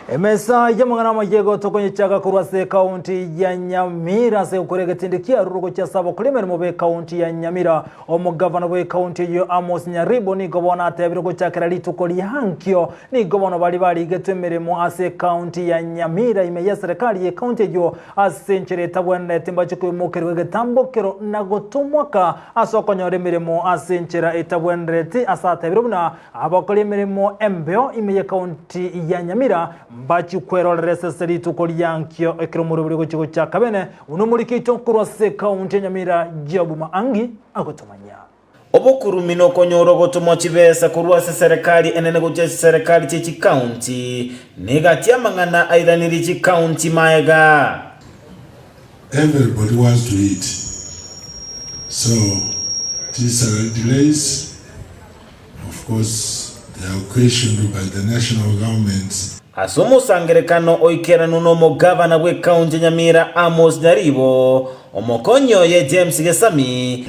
Emesa y'amang'ana amaya egotokonyechaga korwa ase ekaunti ya Nyamira ase gokora egetindi kiarure gochia ase abakori emeremo b'ekaunti ya Nyamira. Omogavana bw'ekaunti eyio Amos Nyaribo nigo bono atebire gochakera rituko riankio nigo bono baria barigetwe emeremo ase ekaunti ya Nyamira ime y'eserekari y'ekaunti eyio ase enchera etabwenereti mbache koimokerwa egetambokero na gotomwaka ase okonyora emeremo ase enchera etabwenereti ase atebire buna Abakori emeremo embeo ime y'ekaunti ya Nyamira mbachie kwerorera esese rituko ria nkio ekero omorwebori ogochia gochaka bene buna omoriki oito korwa ase ekaunti ya Nyamira Job Maangi agotomanyia. Obokurumi nokonyora ogotomwa chibesa korwa ase serikali enene gochia ase serikali chie chikaunti negati amang'ana airanirie chikaunti maega. Everybody wants to eat so these salary delays Of course they are questioned by the national government. Ase omosangerekano oikeranu nomogavana bw'ekaunti ya Nyamira Amos Nyaribo, omokonyi oye James Gesami,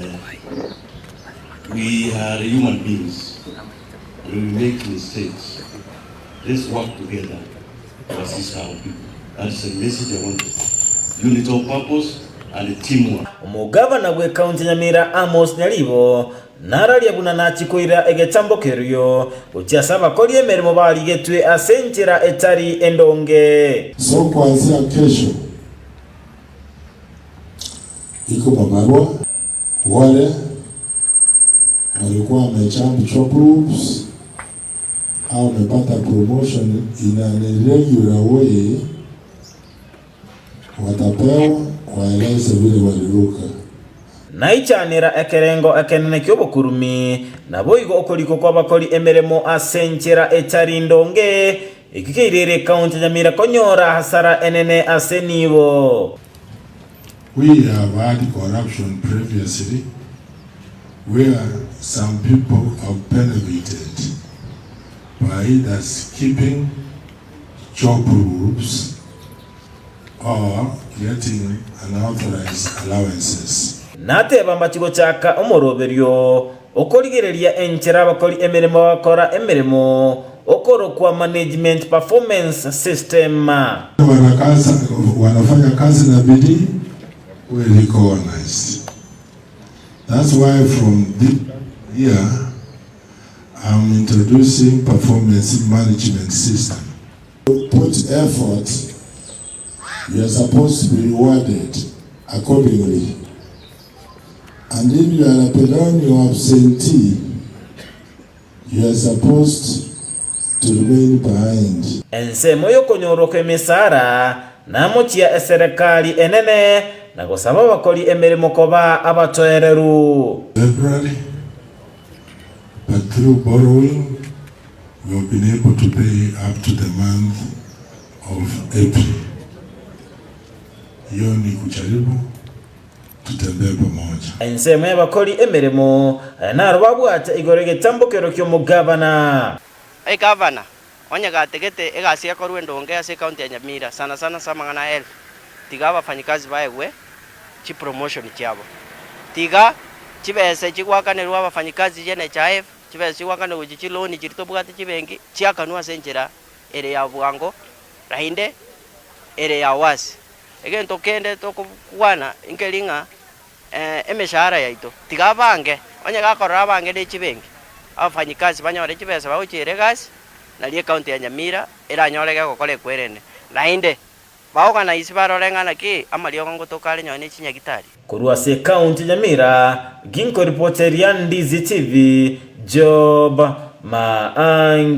We are human beings and we make mistakes. Let's work together to assist our people. That is the message I want. Unity of purpose and teamwork. Omogavana bw'ekaunti ya Nyamira Amos Nyaribo Nararie buna nachie koira egetambo kerio gochia ase abakori emeremo barigetwe ase enchera etari endonge. So kuanzia kesho iko mabarua wale walikuwa wamejump job groups au wamepata promotion in an irregular way Watapewa waeleze vile waliruka. Naichanera ekerengo ekenene ki'obokurumi, naboigo okorikwa kw'abakori emeremo ase enchera etari ndonge, ekio keirere ekaunti ya Nyamira konyora hasara enene ase nibo. We have had corruption previously where some people have benefited by either skipping job groups or getting unauthorized allowances. Nateba mbachie gochaka omoroberio okorigereria enchera abakori emeremo bagokora emeremo okorokwa Management Performance System. Wanafanya kazi na bidii we recognized. That's why from this year I'm introducing performance management system. Put effort, you are supposed to be rewarded accordingly. And if you are a perennial absentee, you are supposed to remain behind. Ensemo y'okonyorwa kw'emesaara namochia eserekari enene na gosaba abakori emeremo koba abatoereru. February, but through borrowing we have been able to pay up to the month of April. Hiyo ni kujaribu tutembee pamoja. Ensemo y'abakori emeremo, aya naro babwate igoro y'egetambokero ki'omogabana. Egavana, onye gategete egasi ekorwe endonge ase ecounty ya Nyamira sana sana ase amang'ana a health, tiga abafanyikazi baegwe chipromotion chiabo. Tiga chibesa chigoakanerwa abafanyikazi chia NHIF, chibesa chigoakanerwa gochia chiloan chiria tobwate chibenki, chiakanwe ase enchera ere ya bwango naende ere ya wazi. Egento kende tokokwana nkeri ng'a emeshahara yaito, tiga abange, onye gakorora abange ne chibenki, abafanyikazi banyore chibesa bagochiera egasi, nario ecounty ya Nyamira eranyore gegokora ekwerende. Naende, baorganize barore ng'a naki amariogo ngotoka are nonye ne chinyagitari. Korwa ase ekaunti ya Nyamira, ginkoripoteria Ndizi TV, Job Maangi.